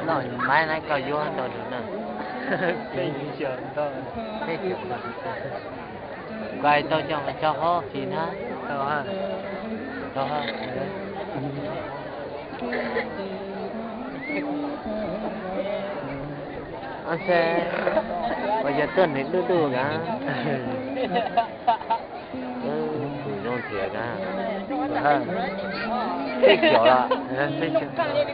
Noj maiv na koj yuav ntau dua na. Peb xyoos ntau. Peb xyoos ntau. Nqaij tau coj mus tso hauv kis na. Tau ha. Tau ha. Ase, uas yog tuaj nws duj duj na. Tus zoo thiab na. Peb caug los, peb caug.